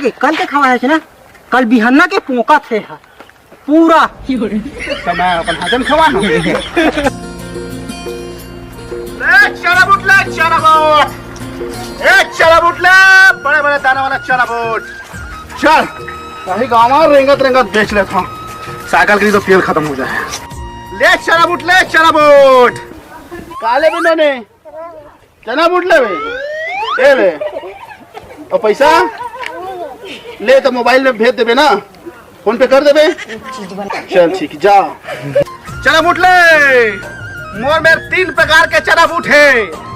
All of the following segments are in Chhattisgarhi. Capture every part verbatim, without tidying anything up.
कल के खवा हे ना, कल बिहन्ना के पोका थे हा पूरा। तो मैं अपन हाथे में खवा हूँ। ए, चना बूट ले, चना बूट। ए, चना बूट ले, बड़े बड़े दाना वाला चना बूट। चल, वही गाँव में रेंगत रेंगत बेच लेता हूँ, साइकिल के लिए तो तेल खत्म हो जाए। ले चना बूट, ले चना बूट। काले भी मैंने चना बूट लेबे। ए ले। अउ पैसा? ले तो मोबाइल में भेज देबे ना, फोन पे कर देबे। चल ठीक, जा। चना बूट ले। मोर मेर तीन प्रकार के चना बूट हे।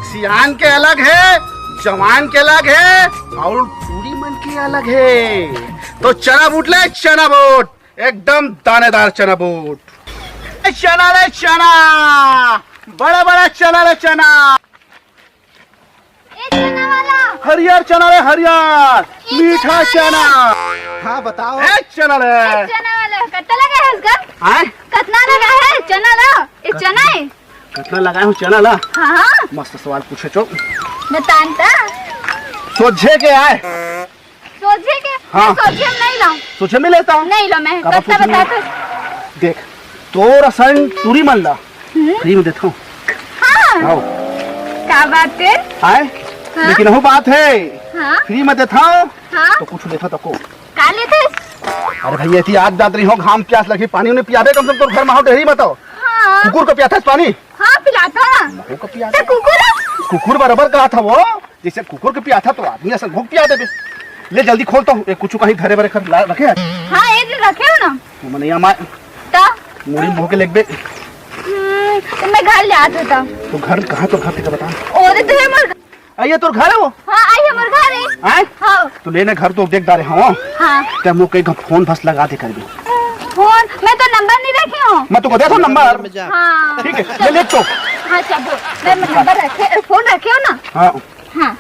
सियान के अलग हे, जवान के अलग हे, अउ टूरी मन के अलग हे। तो चना बूट ले, चना बूट, एकदम दानेदार चना बूट। ए चना रे चना, बड़ा बड़ा चना रे चना। ए चना वाला। हरियर चना रे हरियर, ए मीठा चना चना। वाला। हाँ बताओ। ए चना रे। ए चना वाला, कत्ता लगा है इसका? आय? कतना लगा है चना ला? ये चना है? कतना लगाए हूँ चना ला? हाँ, हाँ। मस्त सवाल पूछे चो। बतान ता। सोझे के आय। सोझे के? हाँ। मैं सोझे में नहीं लाऊं। सोझे में लेता हूँ। नहीं लो मैं, काबर कत्ता सोझे में? बता तो। देख, तोर असन टूरी मन ला हम्म। फ्री में देता हूँ। हाँ। आओ। का बात है? आय? हाँ। लेकिन वो बात है, हाँ। फ्री में देता हूँ, हाँ। तो कुछ लेता तो को। का लेते? अरे भैया, इतनी आग जात रही हो, घाम प्यास लगी, पानी उन्हें पियाबे कम से कम, तोर घर में हो, डेहरी बताओ। हाँ। कुकुर को पियाता है पानी? हाँ, पिलाता। महो को पियाता। तो कुकुर? कुकुर बराबर कहा था वो, जैसे कुकुर के पियाथा तो आदमी असन भोग पिया देबे। ले जल्दी खोल तो, एक कुछ कहीं धरे बरे कर ला रखे है। हाँ, ये जो रखे हो ना। तो मने या माय। तो? मुड़ी भोग के लेगबे। हम्म, तो मैं घर ले आते था। तो घर कहाँ, तो घर तेका बता। ओरे तो है मोर। आ, ये तोर घर है वो? हाँ, आई हमर घर है। आय? हाँ। तो लेने घर तो देख डारे, हाँ। हाँ। ते मुँह कहीं फोन बस लगा दे कर भी। फोन, मैं तो नंबर नहीं रखी हूँ। मैं तो को देता हूँ नंबर। हाँ। ठीक है, ले ले तो। हाँ, चल बोल। मैं नंबर रखे, फोन रखे हो ना? हाँ। हाँ,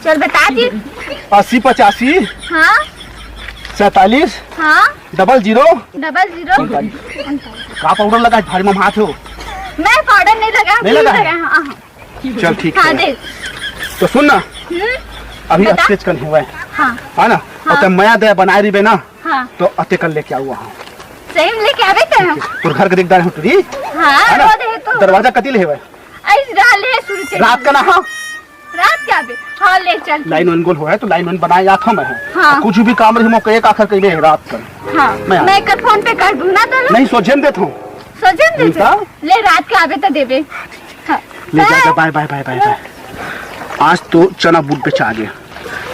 चल बता दी। अस्सी पचासी। हाँ। सैंतालीस। हाँ। Double zero. Double zero. उनतालीस। का पाउडर लगा भारी में हाथ हो? मैं पाउडर नहीं लगा, नहीं क्रीम लगा? लगा, हाँ, हाँ। चल ठीक हाँ, है। दे। तो सुन ना, हम्म? अभी बता। अतेच कन हुआ है। हाँ। है ना? हाँ। और ते मया दया बनाए रहिबे ना, हाँ। तो अते कन लेके आऊँ हाँ। सही में लेके आवे तो हम। तोर घर के दिखदार हूँ टूरी। हाँ, है ना? वो दे तो। दरवाजा कति ले हुआ है? ऐस रहले शुरू से। रात का ना हाँ? रात के आबे? हाँ, ले चल। लाइन वन गोल हुआ है तो लाइन वन बनाए जात हूँ मैं। हाँ। कुछ भी काम रही मौका एक आखर कइबे रात का। हाँ। मैं आ- मैं कर फोन पे कर दूँ ना तो। नहीं, सोझे में देता हूँ। सोझे में देता? ले रात के आबे तो देबे। हाँ। ले जा, जा, बाय, बाय, बाय, बाय, बाय। आज तो चना बूट बेचा गया।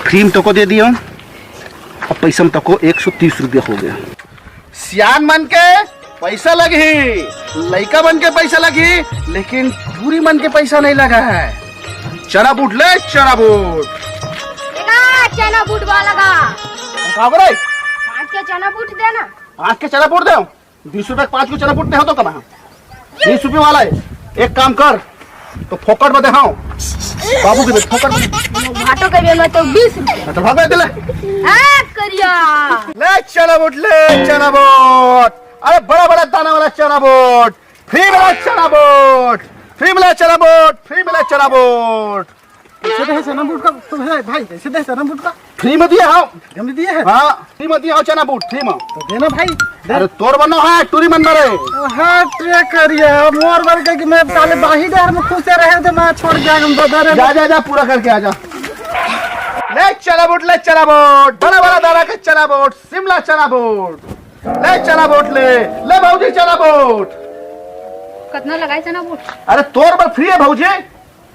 फ्री में तको दे दिया हूँ। अब पैसा में तको एक सौ तीस रुपया हो गया। सियान मन के पैसा लगही, लइका मन के पैसा लगही, लेकिन टूरी मन के पैसा नहीं लगा है। चना बूट ले, चना बूट। देखा, चना बूट वाला का। का करे? पाँच के चना बूट देना। पाँच के चना बूट दे। बीस रुपए के पाँच को चना बूट दे हो तो कमा। बीस रुपए वाला है, एक काम कर, तो फोकट में दे हाँ। बाबू के दे, फोकट में। भाटो के बेमा तो बीस रुपया। हाँ, तो भाग दे ले। आ, करिया। ले चना बूट, ले चना बूट। अरे बड़ा बड़ा दाना वाला चना बूट। फ्री वाला चना बूट। फ्री वाला चना बूट। फ्री वाला चना बूट। कैसे दे चना बूट का? तो भाई, भाई, कैसे दे चना बूट का? फ्री में दिया हाँ। फ्री में दिए है? हाँ, फ्री में दिया हाँ चना बूट, फ्री में। तो देना भाई, दे। अरे तोर बनो है, टूरी मन बरे। हट रे करिया, मोर बर के कि मैं साले बाही डहर में खुश रहे थे, मैं छोड़ के हम बता रहे। जा, जा, जा, पूरा करके आ जा। ले चना बूट, ले चना बूट, बड़ा बड़ा दाना के चना बूट, शिमला चना बूट। ले चना बूट ले, ले भौजी चना बूट। कितना लगाए चना बूट? अरे तोर बर फ्री है भौजी।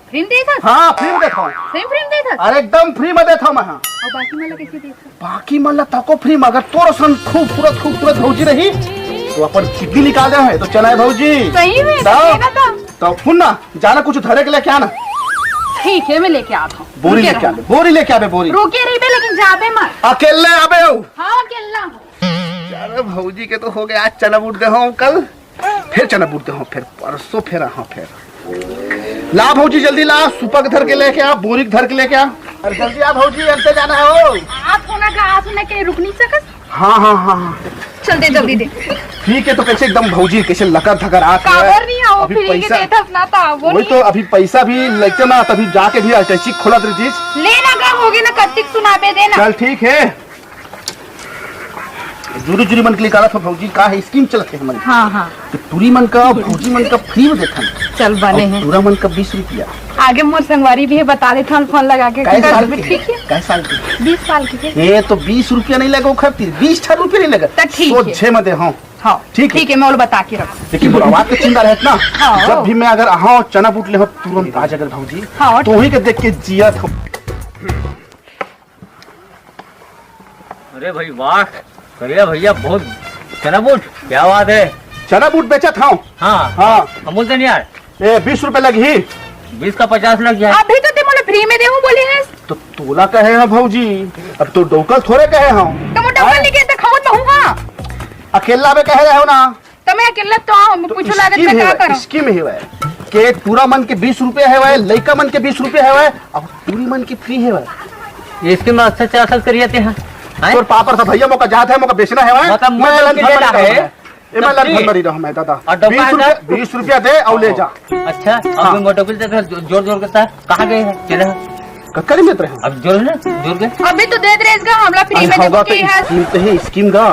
फ्री में देत हस? हाँ, फ्री में देत हूँ। फ्री, फ्री में देत हस? अरे एकदम फ्री में देत हूँ मैं, हाँ। और बाकी मन ला कैसे देत हस? बाकी मन ला तको फ्री में, अगर तोर असन खूबसूरत, खूबसूरत भौजी रही, तो अपन किडनी निकाल दे है, तो चला है भौजी। सही में? तो, ये बता। तो सुन ना, जाना कुछ धरे के लेके आना। ठीक है, मैं लेके आता हूँ। बोरी रुके लेके रहो। आबे, बोरी लेके आबे, बोरी। रुके रहिबे, लेकिन जाबे मत। अकेले आबे हो। हाँ, अकेला हूँ। अरे भौजी के तो हो गया, आज चना बूट दे हूँ कल। फिर चना बूट दे हो, फिर परसों फिर आहा फिर। ला भौजी जल्दी ला, सुपक धर के लेके आ, बोरिक धर के लेके आ। अरे जल्दी आ भौजी, अंते जाना है ओ। आप होना का, आप होना के रुक नहीं सकत? हाँ, हाँ, हाँ, हाँ। चल दे, जल्दी दे। ठीक है, तो कैसे एकदम भौजी कैसे लकर धकर आ काबर नहीं आओ, अभी फ्री के पैसा देत हस ना, तो आओ वही नहीं। तो अभी पैसा भी लेते ना, तभी जाके भी अटैची खोलत रही चीज। ले ना, गम होगे ना, कत्तिक सुनाबे दे ना। चल ठीक है। जुरी जुरी मन के निकालत हो भौजी, का हे, स्कीम चलत हे हमन। हाँ, हाँ। तो टूरी मन का, भौजी मन का फ्री में देथन। चल बने हे। टूरा मन का बीस रुपया। आगे मोर संगवारी भी हे, बता देथन फोन लगा के। कै साल के? ठीक हे। कै साल के? बीस साल के। ए, तो बीस रुपया नहीं लगे खातिर, बीस ठा रुपया नहीं लगे। त ठीक हे। सोझे में दे, हाँ। हाँ, ठीक हे। ठीक हे, मैं ओला बता के रखूँ। लेकिन मोर आवाज के चिंता रहत ना, हाँ। जब भी मैं अगर आहा चना बूट ले हो, तुरंत आ जाकर भौजी। हाँ। तो वही के देख के जिया था। अरे भाई वाह, करिया भैया बहुत चना बूट, क्या बात है। चना बूट बेचत हव? हाँ। हाँ। अमूल से नहीं यार। ए, बीस रुपया लगही। बीस का पचास लग जाए। अभी तो ते मोला फ्री में देहूं बोले हस। तो तोला कहे हव भौजी, अब तो डौकल थोड़े कहे हव। तो मैं डौकल नहीं कहते, खाऊं तो हूँ। अकेला में कहे रहे हो ना। त मैं अकेला तो आऊं, मैं तो पूछो लागत स्कीम में हे का भाई, करो? स्कीम हे भाई, के टूरा मन के बीस रुपया हे भाई, लइका मन के बीस रुपया हे भाई, अब टूरी मन के फ्री हे भाई। ये स्कीम अच्छा अच्छा असर करिया ते हैं। हैं? तोर पापर था भैया, मोका जात हे, मोका बेचना हे भाई। मतलब मैं मोर लंदन के में लेता रही है। रहूं मैं। ए, मैं तब लंदन ठीक। में रही रहूं मैं दादा। और डब्बा बीस रुपया, हजार? बीस रुपया दे और ले जा। अच्छा, हाँ। अब मोटरसाइकिल से जो-, जोर जोर करता है, कहाँ गए हैं? चले हैं। कक्करी में तो रहे। अब जोर ना, जोर के। अभी तो देत रहे इसका, हमला फ्री अरे में होगा देबो तो के है। स्कीम तो हे, स्कीम गा।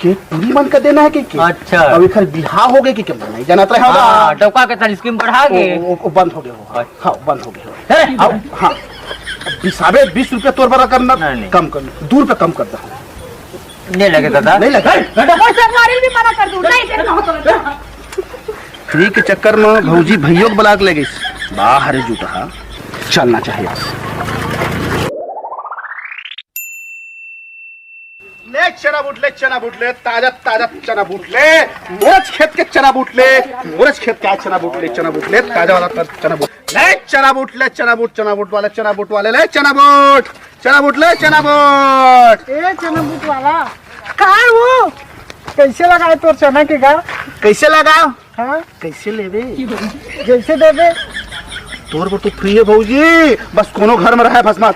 के टूरी मन का देना हे के, के? अच्छा। अब एखर बिहाव हो गए के, के मन नहीं जानत रहे होगा। हाँ, डौका के तन स्कीम बढ़ा के। ओ, ओ, ओ, बंद हो गए हो। अच्छा। हाँ, बंद हो गए हो। हे! अब, हाँ। अब बिसाबे बीस रुपया तोर बरा करना, नहीं, नहीं। कम कर, दू रुपया कम कर दे। नहीं लगे दादा। नहीं लगे। हे! बेटा। और संगवारी भी मना कर दूं, नहीं देना हो तो। फ्री के चक्कर में भौजी भैया के बला के ले गई। बाहर जूठा चलना चाहिए। ले चना बूट ले, चना बूट ले, ताजा ताजा चना बूट ले, मोरच खेत के चना बूट ले, मोरच खेत के चना बूट ले, चना बूट ले, ताजा वाला तर-, चना बूट ले, चना बूट ले, चना बूट, चना बूट वाले, चना बूट वाले ले, चना बूट, चना बूट ले, चना बूट। ए चना बूट वाला, का है वो? कैसे लगाए तोर चना के गा? कैसे लगाओ? हाँ? कैसे लेबे? जैसे देबे। तोर बर तो फ्री हे भौजी, बस कोनो घर में रहे बस मत।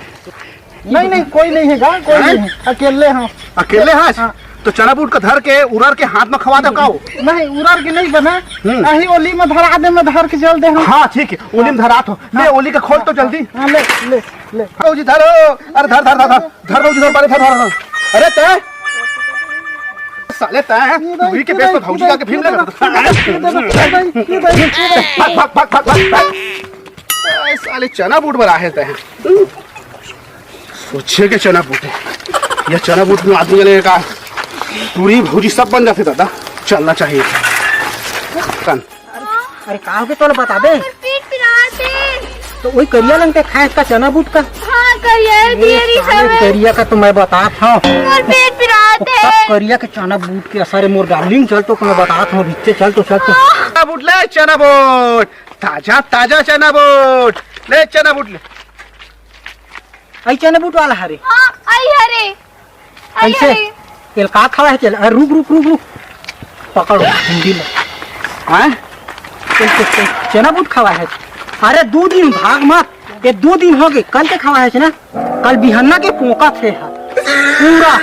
नहीं, नहीं, कोई नहीं हे गा, कोई हैं? नहीं हे, अकेले हंव। अकेले हंस? हाँ। तो चना बूट का धर के उरर के हाथ में खवा दे का हो? नहीं, उरर के नहीं बना, हम्म। अही ओली में धरा दे, मैं धर के चल दे हंव। हाँ, ठीक हे, ओली में धरात हो। ले, हाँ। ओली का खोल तो जल्दी। हाँ, ले, ले, ले। भौजी धरो, अरे धर, धर, धर, धर। धर भौजी, धर, बड़े धर, धर, धर। अरे तय साले तय, ये भाई, टूरी के ये बेस भाई, में भौजी ये जाके भीम भाई, लगा। ये भाई, ये भाई, ये भाई, ये भाई। भाग, भाग, भाग, भाग, भाग, भाग। ए, साले चना बूट बना है तय। सोचे के चना बूट हे। ये चना बूट में आदमी के लिए का टूरी भौजी सब बन जाते दादा। चलना चाहिए। कन। अरे का होगे तोला बताबे? मोर पेट पिरात हे। तो वही करिया लंग के खाए इसका चना बूट का। हाँ, करिया हे, ए, तेरी साले सब हे। करिया का तो मैं बतात हंव। मोर पेट पिरात हे। सब करिया के चना बूट के असर हे मोर डार्लिंग, चल तो मैं बतात हंव, भिच्चे चल तो, चल तो। हाँ। चना बूट ले, चना बूट, ताजा ताजा चना बूट ले, चना बूट ले। आई चना बूट वाला हरे। हाँ, आई हरे। आई कैसे? हरे। तेल का खवा हे चल? अरे रुक, रुक, रुक, रुक। पकड़ हिंदी में। हैं? तेल, तेल, तेल, चना बूट खवा हे। अरे दू दिन भाग मत। ये दू दिन होगे, कल के खवा हे ना? कल बिहन्ना के पोका थे हा। पूरा।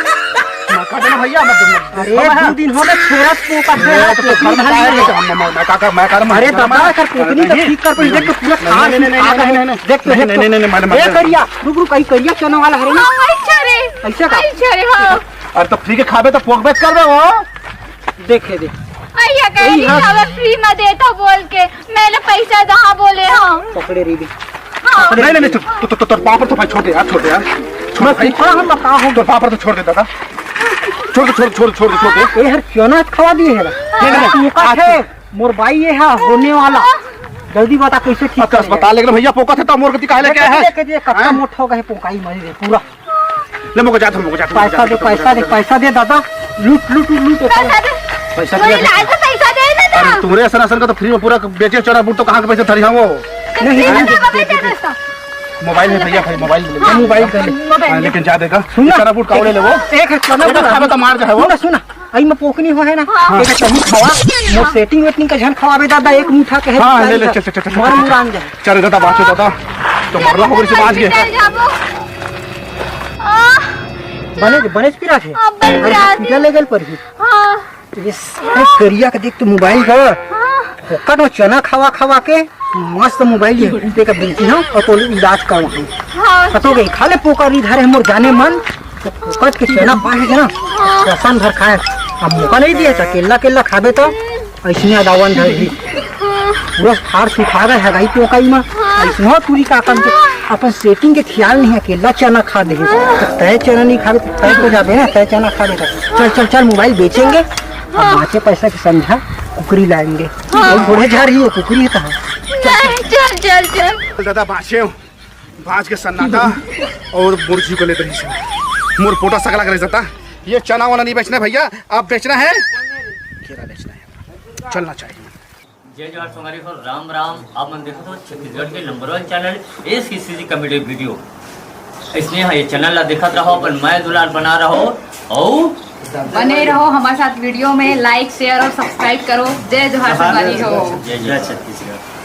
मैं कह देना भैया, मैं, मैं, अरे मैं, दू दिन होगे, छोरा पोका थे हा। मैं तो घर में आया नहीं, मैं, मैं, मैं, मैं, मैं, मैं, अरे मैं, दादा, मैं, कर कोतनी तो नहीं, ठीक कर, पर देख तो पूरा नहीं, खास नहीं, नहीं, खा नहीं, रहे। नहीं, नहीं, देख तो, नहीं, देख नहीं, तो। नहीं, नहीं, मैं, मैं, ए मैं, करिया, रुक, रुक, आई करिया चना वाला हरे ना? हाँ, आई छरे। ऐसा का? आई छरे, हाँ। अरे तो फ्री के खाबे तो पोक बेच करबे हो। देखे दे। भैया कह यही रही हाथ। हवे फ्री में देता बोल के, मैंने पैसा कहाँ बोले हाँ। पकड़े रही दे। हाँ। नहीं, नहीं, नहीं, तो, तो, तो, तो, तोर पापड़ तो भाई छोड़ दे यार, छोड़ दे यार। छोड़ मैं भाई। सीखा हम बता हूँ। तोर पापड़ तो छोड़ दे दादा। छोड़ दे, छोड़, छोड़, छोड़, छोड़ दे। ए हर क्यों ना खवा दिए है? नहीं, नहीं, नहीं। तू का आज है? मोर बाई ये है होने वाला। जल्दी बता कैसे ठीक अच्छा, करेगा? अस्पताल लेके भैया पोका थे तो मोर कति काहे लेके आए हैं? देख, देख, देख, कत्ता हैं? मोटा हो गया है, पोकाई मरी रे पूरा। ले, मोको जात हो, मोको जात हो, मोको पैसा जात दे, हो, पैसा दे, मोको जात हो। पैसा दे दादा। लूट, लूट, लूट, लूट। पैसा दे। पैसा कोई दिया था। लाए तो पैसा दे ना अरे, था। तुम्हारे ऐसा राशन का तो फ्री में पूरा बेचे चना बूट तो कहाँ के पैसे धरी हम वो? तो नहीं, फ्री में नहीं, तो दे, दे, दे, दे। मोबाइल है भैया, भाई मोबाइल ले ले। हाँ, मोबाइल कर ले। मोबाइल हाँ, ले। लेकिन जा देगा। सुन ना। चना बूट कावड़े ले वो। एक है चना बूट। खावे तो मार जाए वो। सुन ना, सुन ना। आई में पोकनी हो है ना? हाँ। एक चम्मच खवा। मोर सेटिंग वेटिंग का झन खवाबे दादा, एक मुठा के है हाँ, ले, ले, चल, चल, चल, चल, मर चल, मुरान जाए। चल दादा, बाँचो दादा। तो मरना होगा, इसे बाँच गए। चल जाबो। आह, बने, बने पिरात है। हाँ, बने अरे, पिरात है। हॉस्पिटल ले गल पर ही। हाँ। ये सारे करिया का देख तो मोबाइल का। हाँ। फोकट में चना खवा खवा के मस्त मोबाइल ये दे का बेची हम और तो इलाज करवा हम। हाँ। कतो गई खा ले पोका री धरे मोर जाने मन। तो फोकट के चना पाए है ना। हाँ। रसन भर खाए। अब मौका नहीं दिया था, केला केला खाबे तो ऐसने अदावन धर ली। पूरा हार सुखा गए हगाई पोकाई में। ऐसनो टूरी का काम के, अपन सेटिंग के ख्याल नहीं है, केला चना खा दे। तय चना नहीं खाबे तो तय हो जाबे ना, तय चना खा देता। चल चल चल, मोबाइल बेचेंगे, अब बाचे पैसा के समझा कुकरी लाएंगे। और बूढ़े जा रही है, कुकरी है कहाँ? नहीं, चल चल चल। दादा बाँचे हो, बाँच के सन्नाटा और मुर्गी को लेते ही से। मोर पोटा सकला करे जाता। ये चना वना नहीं बेचना है भैया, अब बेचना है, केला बेचना है, चलना चाहिए। जय जोहार संगवारी हो, राम राम। आप मन देखत हो छत्तीसगढ़ के नंबर वन चैनल एस के सी जी कॉमेडी वीडियो। इसने हाँ, ये चैनल ला देखत रहो, अपन मया दुलार बना रहो। और बने रहो हमारे साथ वीडियो में, लाइक शेयर और सब्सक्राइब करो। जय जोहार संगवारी हो। जय जय छत्तीसगढ़।